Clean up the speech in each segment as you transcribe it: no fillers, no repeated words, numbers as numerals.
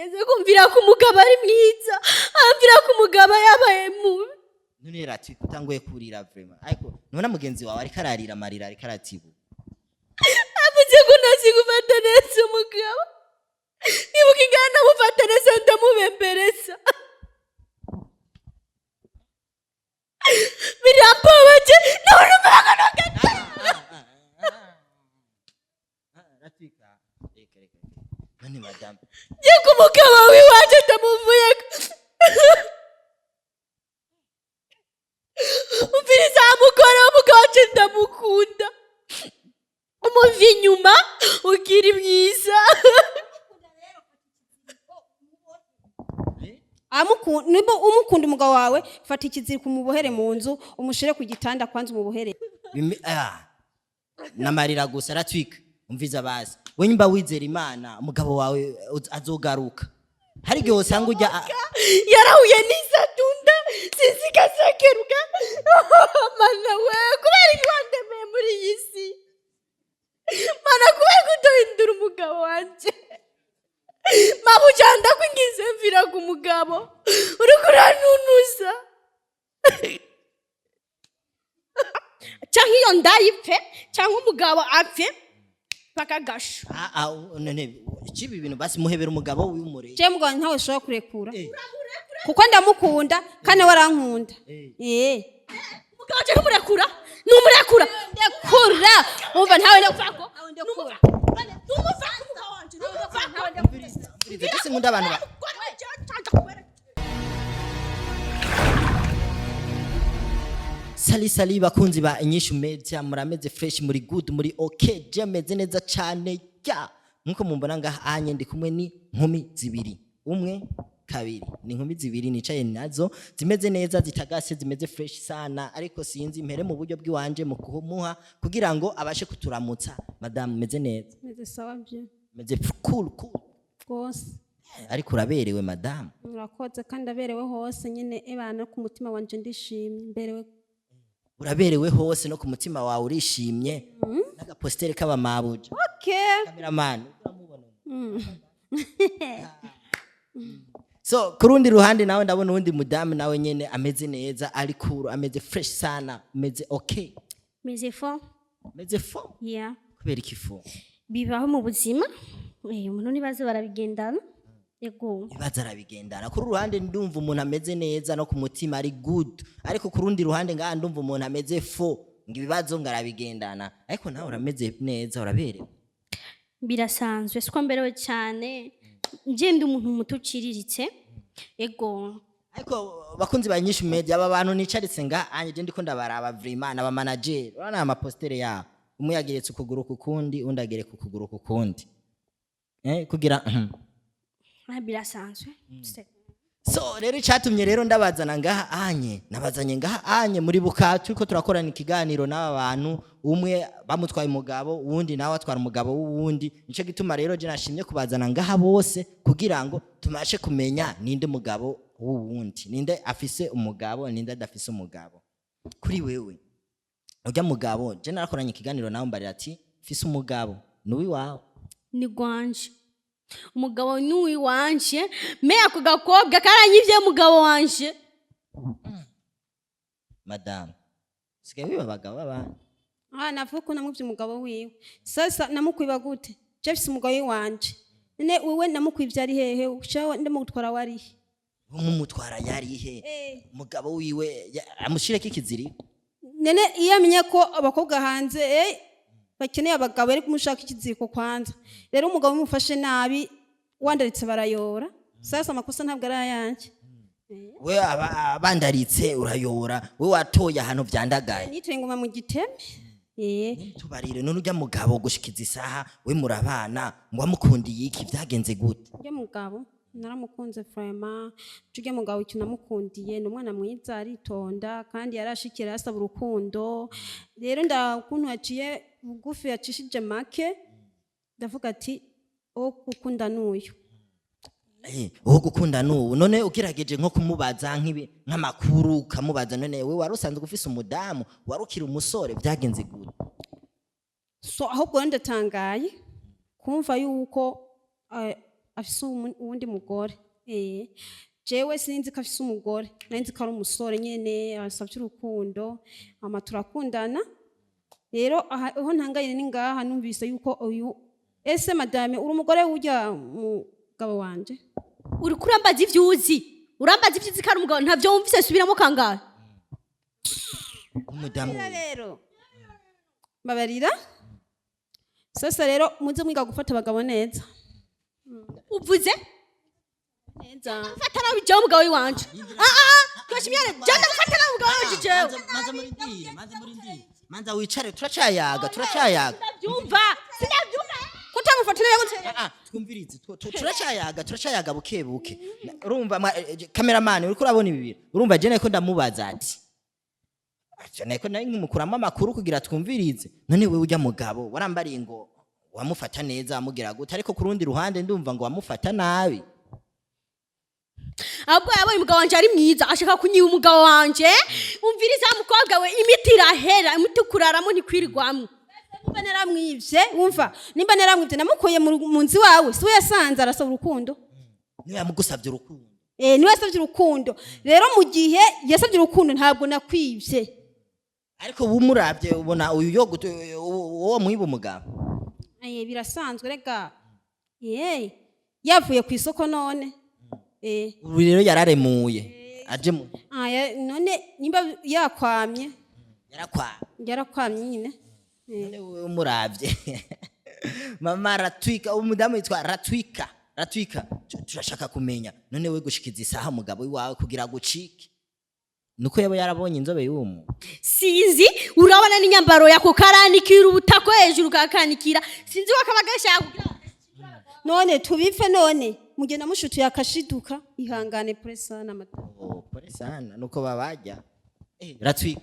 Yaze kumvira ko umugabo ari mwiza, amvira ko umugabo yabaye mubi. None rati utanguye kurira vraiment, ariko none mugenzi wawe ariko ararira amarira, ariko aratibu. Avuze ko ntazi gufata neza umugabo. Nibuka ingana namufata neza, ndamubembereza, birambabaje nawe numva. Ratika, reka reka. None madame, ngiye ku mugabo w'iwacu ndamuvuyeko. Umviriza, mugore w'umugabo wacu ndamukunda, umuva inyuma ugira mwiza. Niba umukunda umugabo wawe, fata ikiziriko umubohere mu nzu, umushire ku gitanda kwanza umubohere. Namarira gusa. Ratwika, umviza basi, we nyimba wizera Imana, umugabo wawe azogaruka. Hari igihe usanga ujya Yarahuye n'isatunda sinzi kazakeruka. Mana we, kubera iki wandemeye muri iyi si? Mana, kubera ko utohindura umugabo wanje? Mabuja, ndakwinginze, mvira ku mugabo uriko uranunuza, canke iyo ndayipfe canke umugabo apfe paka gasho. None ikibi ibintu basi muhebera umugabo w'umure. Je mugabo ntawe ushobora kurekura kuko ndamukunda kandi we arankunda. Eh. Umugabo wanje ntumurekura, numurekura. Ndekura, umva, ntawe ndekura. Ndekura. Umviriza, jese nkunda abantu ba Sali sali bakunzi ba Inyishu Media, murameze fresh, muri good, muri okay? Je meze neza cane ya nkuko mumbona ngaha anye ndi kumwe ni nkumi zibiri, umwe, kabiri, ni inkumi zibiri nicaye nazo zimeze neza, zitagase, zimeze fresh sana. Ariko sinzi mpere mu buryo bw'iwanje mu kumuha kugira ngo abashe kuturamutsa. Madame, meze neza? Meze sawa bye. Meze cool cool? Rwose. Ariko uraberewe, madame. Murakoze, kandi aberewe hose nyine, ebana ku mutima wanje ndishimye, mberewe. Uraberewe hose, no ku mutima wawe urishimye, n'agapostere k'abamabuja. Okay. Cameraman uramubona. So ku rundi ruhande nawe ndabona uwundi mudamu nawe nyene ameze neza, ari cool, ameze fresh sana, ameze okay? Meze fo. Ameze fo? Yeah. Kubera iki fo? Bibaho mu buzima. Umuntu ntibaze barabigendana. Yego. Ibibazo arabigendana. Kuri ruhande ndumva umuntu ameze neza, no ku mutima ari good, ariko ku rundi ruhande ngaha ndumva umuntu ameze fo, ngo ibibazo ngo arabigendana. Ariko nawe urameze neza, uraberewe. Birasanzwe, siko mberewe cyane. Nje ndi umuntu muto uciriritse. Yego. Ariko bakunzi ba Inyishu Media, aba bantu nicaritse nga anje je ndiko ndabaraba vraiment aba manager, urabona aya mapostere yabo, umwe yageretse ukuguru ku kundi, undi agereka ukuguru ku kundi, kugira. Birasanzwe. So rero icatumye rero ndabazana ngaha anye, nabazanye ngaha anye muri buka turiko turakorana ikiganiro n'aba bantu, umwe bamutwaye umugabo, uwundi nawe atwara umugabo w'uwundi. Nico gituma rero je nashimye kubazana ngaha bose kugira ngo tumashe kumenya ninde mugabo w'uwundi, ninde afise umugabo, ninde adafise umugabo. Kuri wewe, urya mugabo je narakoranye ikiganiro nawe, mbarira ati mfise umugabo, ni uwiwawe? Ni gwanje. Umugabo ni uwiwanje. Me ako gakobwa karanyivye umugabo wanje. Madamu, sigaye wiba abagabo b'abandi. Navuga ko namwivye umugabo wiwe. Sasa namukwiba gute? Je mfise umugabo w'iwanje. None wewe namukwivye ari hehe? Ushawe ndamugutwara warihe? Nk'umutwara yarihe? Umugabo wiwe amushireko ikiziriko. Nene iyo amenye ko abakobwa hanze bakeneye abagabo, ari kumushaka ikiziriko kwanza. Rero umugabo umufashe nabi, wandaritse barayora. Sasa amakosa ntabwo ari ayanjye. We abandaritse urayora, we watoye ahantu vyandagaye. Nitoye ingoma mu giteme. Tubarire none, urya mugabo gushikiza isaha we murabana, wamukundiye iki? Vyagenze gute? Urya mugabo naramukunze vraiment. Urya mugabo icyo namukundiye ni umwana mwiza, aritonda kandi yarashikira asaba urukundo. Rero ndakuntu yaciye bugufi, yacishije make, ndavuga ati uwo gukunda n'uyu. Uwo gukunda n'ubu. None ugerageje nko kumubaza nk'ibi nk'amakuru, ukamubaza none we wari usanzwe ufise umudamu, wari ukiri umusore, byagenze gute? So ahubwo rero ndatangaye kumva yuko Afise uwundi mugore. Jewe sinzi ko afise umugore, nari nzi ko ari umusore nyene asavye urukundo, hama turakundana. Rero aha aho ntangayire ni ngaha numvise yuko uyu, ese madame, uri umugore w'urya mugabo wanje? Uriko urambaza ivyo uzi, urambaza ivyo uzi ko ari umugabo, ntavyo wumvise? Subiramo kangahe? Umudamu. Rero mbabarira. Sasa rero muze mwiga gufata abagabo neza. Uvuze Neza. Mfata nabi jewe umugabo w'iwanje? Ah ah, twashimyane, jewe ndamufata nabi umugabo wanje jewe? Manza murindire, manza murindire, manza wicare, turacayaga, turacayaga. Ndavyumva, sinavyumva. Kutamufata neza gute? Ah, twumvirize, turacayaga, turacayaga buke buke. Urumva cameraman, uriko urabona ibi bintu? Urumva je nako ndamubaza ati aca nako nari nkimukuramo amakuru kugira twumvirize. None wewe ujya mugabo warambariye ngo wamufata neza, wamugira gute? Ariko ku rundi ruhande ndumva ngo wamufata nabi. Ahubwo yabonye umugabo wanje ari mwiza, ashaka kunyiba umugabo wanje. Umviriza mukobwa we, imiti irahera, imiti kuraramo ntikwirirwamwo. Nimba naramwivye, wumva, nimba naramwivye, namukuye mu nzu iwawe, si we yasanze arasaba urukundo? Niwe yamugusavye urukundo? Eh, niwe yasabye urukundo. Rero mu gihe yasabye urukundo, ntabwo nakwivye. Ariko umuravye ubona uyu yo uwo mwiba umugabo? Eh, birasanzwe rega. Eh, yavuye ku isoko none. Eh. Ubu rero yararemuye aje mu Aya, none nimba yakwamye. Yarakwamye. Yarakwamye nyine. None wewe umuravye, mama Ratwika, umudamu yitwa Ratwika, Ratwika, turashaka kumenya none we gushikiza isaha umugabo wawe kugira gucike nuko yaba yarabonye inzobe y'uwo muntu? Sinzi, urabona n'inyambaro yako karanikira ubutako hejuru kakanikira, sinzi wakaba gashaka kugira. None tubipfe none mugenda mushutuye akashiduka. Ihangane, pole sana mata. Oh, pole sana, nuko babajya. Ratwika,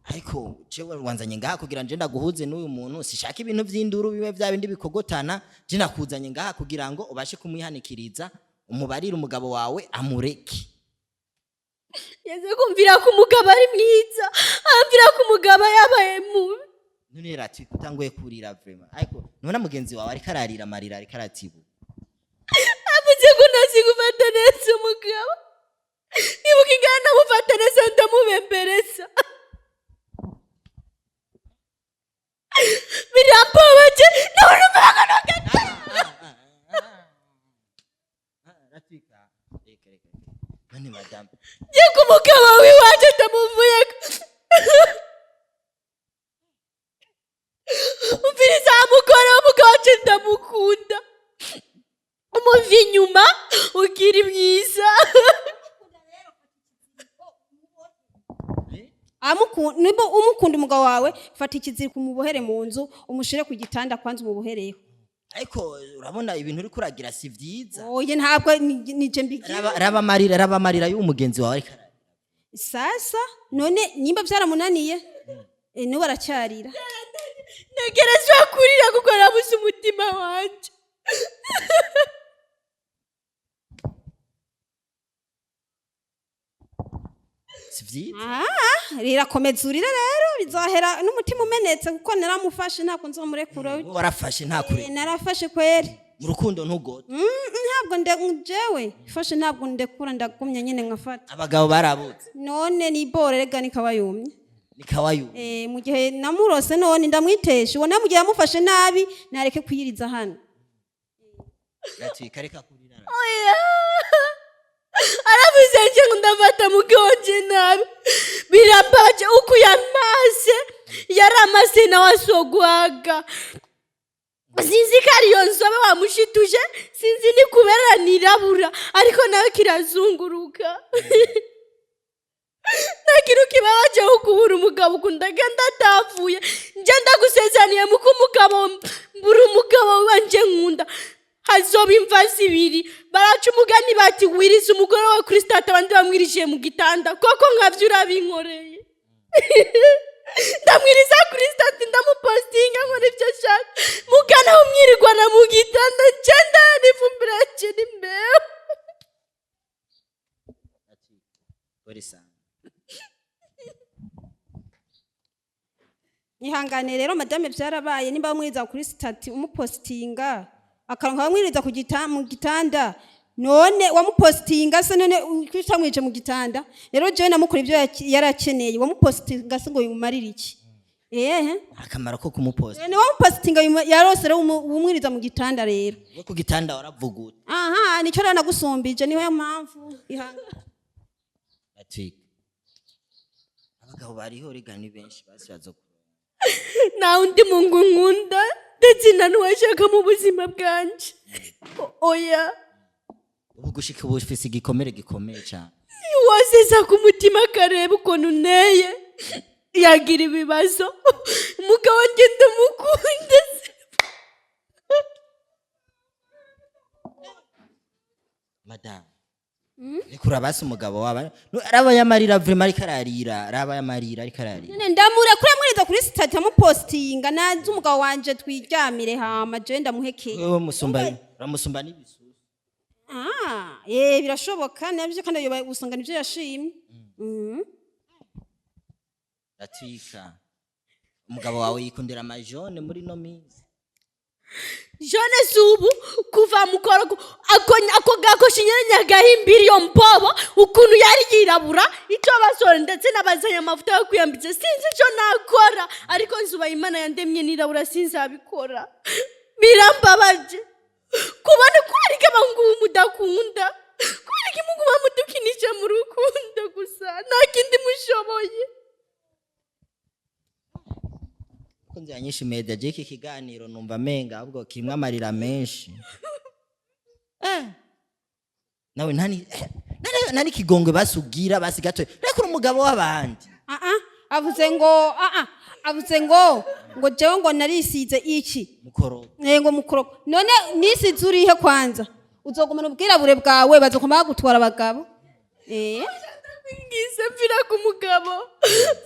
ariko jewe wanzanye ngaha kugira nje ndaguhuze n'uyu muntu. Sishaka ibintu vy'induru bibe vya bindi bikogotana. Je nakuzanye ngaha kugira ngo ubashe kumwihanikiriza, umubarire umugabo wawe amureke. Yaze kumvira ko umugabo ari mwiza, ambwira ko umugabo yabaye mubi. None Ratwika, utanguye kurira vraiment, ariko nubona mugenzi wawe ariko ararira amarira, ariko aratibu. Avuze ko ntazi gufata neza umugabo. Nibuka ingana ndamufata neza, ndamubembereza, birambabaje nawe numva. Ratwika, reka, reka. None madame. Ngiye ku mugabo w'iwacu, ndamuvuyeko. Umviriza mugore w'umugabo wacu, ndamukunda, umuva inyuma ugira mwiza. Nimba umukunda umugabo wawe, fata ikiziriko umubohere mu nzu, umushire ku gitanda kwanza umubohereho. Ariko urabona ibintu uriko uragira si vyiza. Oye, ntabwo nije mbigira. Raba amarira, raba amarira y'uwo mugenzi wawe ariko ararira. Sasa none nimba byaramunaniye, n'ubu aracyarira. Ntegerezwa kurira kuko nabuze umutima wanje. Si vyiza. Ah, rirakomeza urire rero, bizohera n'umutima umenetse kuko naramufashe, ntabwo nzomurekura. Wowe warafashe nta kure. Eh, narafashe kweri. Mu rukundo ntugota. Ntabwo jewe fashe, ntabwo ndekura, ndagumya nyine nkafata. Abagabo barabutse. None ni bore rega, nikaba yumye. Nikawayu. Eh, mu gihe namurose none ndamwitesha, ubona mu gihe yamufashe nabi, nareke kuyiriza hano. Ratwika, reka kurira. Oya, aravuze nje ngo ndafata mugonje nabi, birambabaje uku yamase, yaramase nawe asogwaga. Sinzi ko ariyo nzobe wamushituje, sinzi ni kubera nirabura, ariko nawe kirazunguruka. Nta kintu kibabaje nko kubura umugabo ukunda agenda atapfuye. Nje ndagusezeraniye muko umugabo mbura umugabo wanje nkunda, hazoba imva zibiri. Baraca umugani bati wirize umugore wawe kuri sitade, abandi bamwirije mu gitanda. Koko nkavyo urabinkoreye, ndamwiriza kuri sitade, ndamupostinga, nkora ibyo ashaka, mugana umwirirwana mu gitanda, nje ndanifumbira kiri imbeho. Pole sana. Ihangane rero madame, byarabaye. Nimba wamwiza kuri stati umupostinga Akaronka bamwiriza ku mu gitanda. None wamupostinga se? None utamwije mu gitanda? Rero jewe namukora ibyo yarakeneye. Wamupostinga se ngo bimumarire iki? Ehe. Akamaro ko kumuposta? None wamupostinga yarose rero umwiriza mu gitanda rero. We ku gitanda waravuguta. Aha nicyo rero nagusumbije, niyo mpamvu ihanga. Atwika abagabo bariho rega ni benshi, basi bazo. Nta undi mungu nkunda ndetse nta n'uwashaka mu buzima bwanje. Oya. Ubu gushika ubu ufise igikomere gikomeye cyane. Woseza ku mutima akareba ukuntu nteye, yagira ibibazo. Umugabo wanjye ndamukunda. Madamu, reka urabasi umugabo wawe. Araba yamarira vraiment, ariko ararira, araba yamarira, ariko ararira. None ndamure kuri amwiriza kuri sitati amupostinga, nazi umugabo wanje twiryamire, hama jewe ndamuhekeye. Wewe musumba, uramusumba n'ibisusu. Ah, birashoboka nabyo, kandi yoba usanga nivyo yashimye. Atwika umugabo wawe yikundira amajone muri no minsi. Jone zubu kuva mukorogo ako gakosha nyene nyagahimbira iyo mbobo ukuntu yari yirabura, icyo basore ndetse n'abazanye amavuta yo kwiyambitse, sinzi icyo nakora, ariko nzuba Imana yandemye nirabura, sinzabikora. Birambabaje kubona kubera ko abahungu mudakunda, kubera ko muguma mudukinisha mu rukundo gusa, nta kindi mushoboye. Kunzi yanyishe media je, iki kiganiro numva menga ahubwo kimwe amarira menshi. Nawe ntani nani kigongwe basugira basi gato, reka umugabo w'abandi. Ah ah, avuze ngo ah ah, avuze ngo jewe ngo narisize iki? Mukorogo. Ngo mukorogo. None nisize urihe kwanza? Uzogumana ubwirabure bwawe, bazokoma bagutwara abagabo. Ngize mvira ku mugabo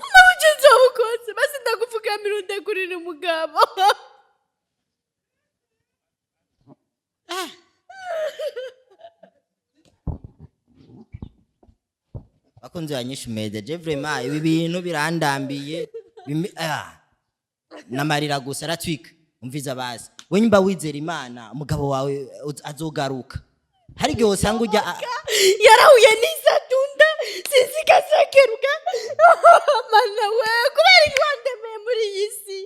amabuye nzabukoze, basi ndagupfukamira undekurira umugabo. Bakunzi banyishe media je, vraiment ibi bintu birandambiye. Namarira gusa. Aratwika, umviza basi, we nyimba wizera Imana, umugabo wawe azogaruka. Hari igihe usanga ujya Yarahuye n'isatunda, sinzi kazakeruka. Mana we, kubera iki wandemeye muri iyi si?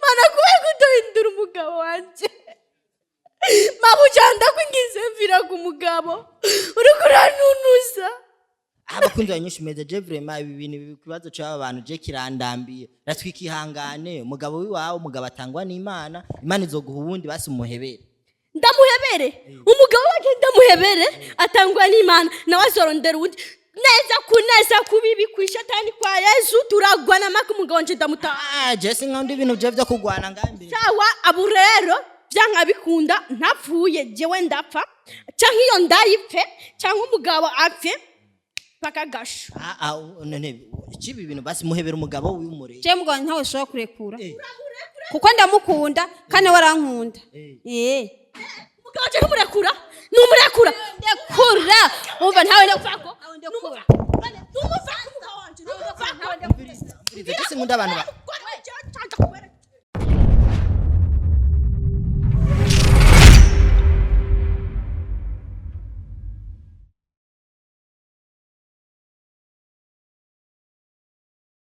Mana, kubera ko utohindura umugabo wanje? Mabuja, ndakwingize mvira ku mugabo, uriko uranunuza. Abakunzi banyishe media je, vraiment ibi bintu, ibi kibazo cy'aba bantu je kirandambiye. Ratwika, ihangane, umugabo wiwawe, umugabo atangwa n'Imana. Imana izoguha uwundi, basi umuhebere. Ndamuhebere umugabo wanje, ndamuhebere, atangwa n'Imana, nawe azorondera uwundi neza ku neza kubibi ku ishatani kwa Yesu turagwana maka umugabo wanje ndamutaha. Ah, je sinkunda ibintu je vyo kugwana ngaha imbere. Sawa, abu rero byanka bikunda ntapfuye, jewe ndapfa canke iyo ndayipfe canke umugabo apfe paka gasho. Ah ah, none ikibi ibintu, basi muhebera umugabo w'umureye. Jewe mugabo ntawe ushobora kurekura kuko ndamukunda kandi nawe arankunda. Umugabo wanje ntumurekura, numurekura. Ndekura, umva, ntawe ndekura. Numuvako. Umviriza, je sinkunda abantu